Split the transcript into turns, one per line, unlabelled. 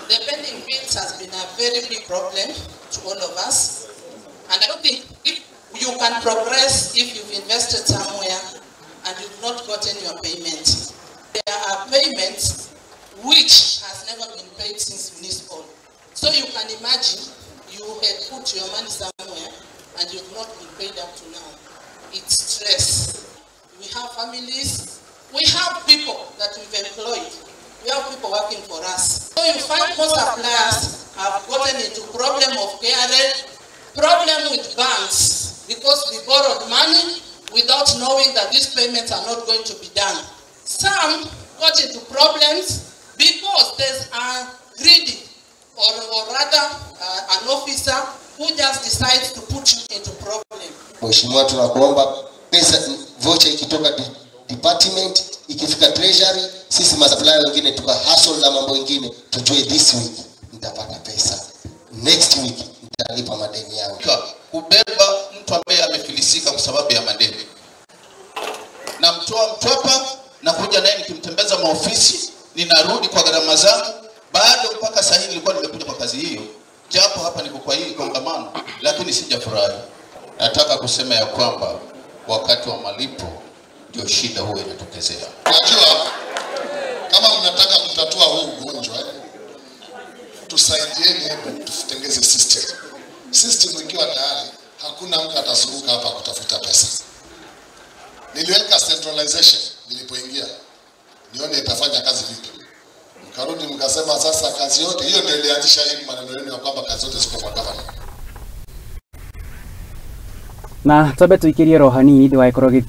The pending bills has been a very big problem to all of us. And I don't think if you can progress if you've invested somewhere and you've not gotten your payment. There are payments which has never been paid since municipal. So you can imagine you had put your money somewhere and you've not been paid up to now. It's stress. We have families, we have people that we've employed. We have people working for us. So you find most suppliers have gotten into problem of KRA, problem with banks, because we borrowed money without knowing that these payments are not going to be done. Some got into problems because there's a greedy, or rather an officer who just decides to put you into problem.
Mheshimiwa, tunakuomba pesa voucher ikitoka department ikifika treasury, sisi masupplier wengine tuka hustle na mambo mengine, tujue this week nitapata pesa, next week nitalipa madeni yangu.
Kubeba mtu ambaye amefilisika kwa sababu ya madeni, na mtoa mtwapa na kuja naye nikimtembeza maofisi, ninarudi kwa gharama zangu. Bado mpaka sasa hivi nilikuwa nimekuja kwa kazi hiyo, japo hapa niko kwa hii kongamano, lakini sijafurahi. Nataka kusema ya kwamba wakati wa malipo ndio shida huwa inatokezea.
Unajua, kama mnataka kutatua huu ugonjwa, tusaidieni, hebu tutengeze system. System ikiwa tayari, hakuna mtu atazunguka hapa kutafuta pesa. Niliweka centralization nilipoingia, nione itafanya kazi vipi. Mkarudi mkasema sasa kazi yote hiyo ndio ilianzisha hii maneno yenu ya kwamba kazi zote ziko kwa governor.
Na twambe tuikirie roho hanini ndĩgagĩkorwo gĩthiĩ.